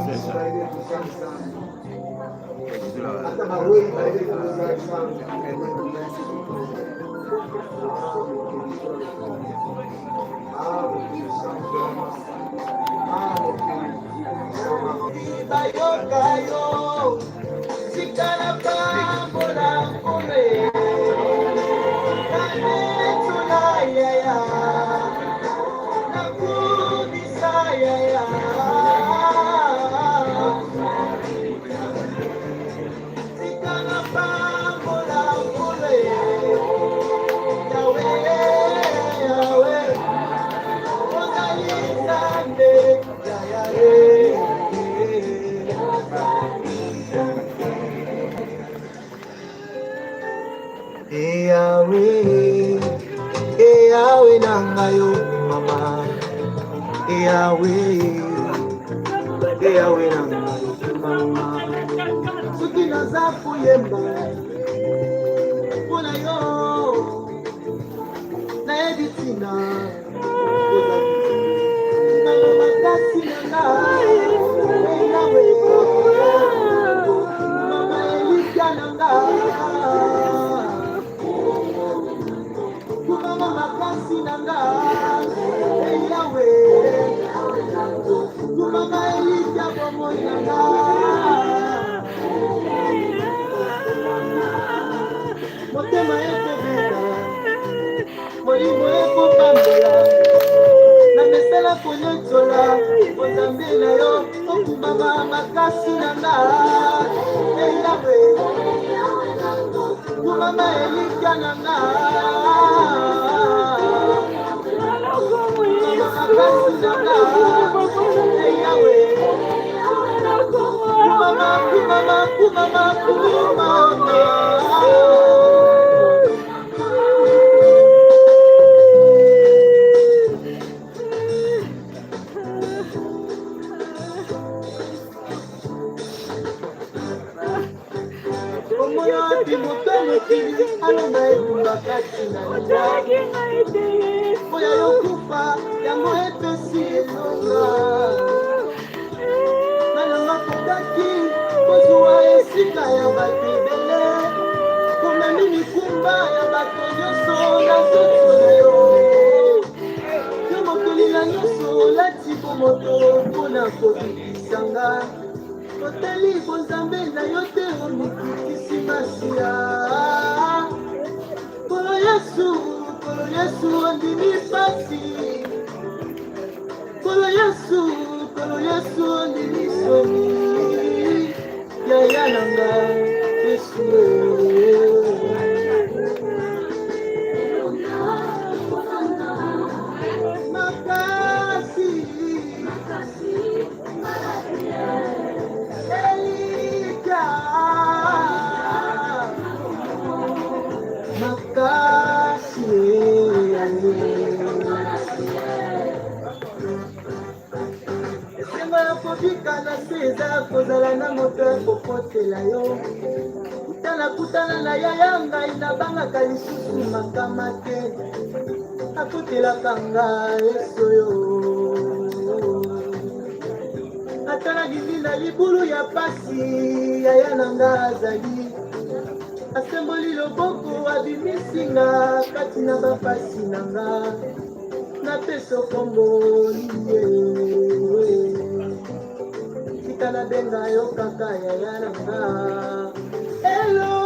C'est ça. Bayoka yo tika na pambola nkolo nanetula yaya nakumisa yaya tika na pambola nkolo yawe yawe ozali nzambe yaya Eyawe, eyawe na ngai yo mama. Eyawe, eyawe na ngai yo mama. Soki naza koyemba mpo na yo, nayebi ntina ozali makasi na ngai. Eyawe, mama elikya na ngai. Kumama makasi na ngai. Eyawe, kumama elikya bomoi na ngai. Motema ekobeta, molimo ekopambola, na mesala konetsola bonzambe na yo. Okumama makasi na nga. Eyawe, kumama elikya na nga. Kumama makasi na nga. Eyawe, kumama, kumama, kumama, kumama. Omona wapi moto ya mokili alonga etumba kati na liwa? Oyo yokufa yango epesi elonga. Nalonga kokaki kozwa esika ya bato ebele, komemi mikumba ya bato nyonso na nzoto na yo. Yo mokeli na nyonso, olati bomoto mpona kobikisanga. Otali bonzambe na yo te, omikitisi masiya. Nkolo Yesu, Nkolo Yesu, ondimi pasi. Nkolo Yesu, Nkolo Yesu, ondimi soni. Yaya na nga Yesu. Makasi elikya makasi. Esengo ya kobika na se eza kozala na moto ya kokotela yo. Kutana kutana na yaya ngai, nabangaka lisusu makama te. Akotelaka ngai esoyo ata nabimi na libulu ya pasi, yaya na nga azali asemboli loboko, abimisi nga kati na bapasi na nga. Napesa kombo ye, tika nabenga yo kaka yaya na nga. Elo.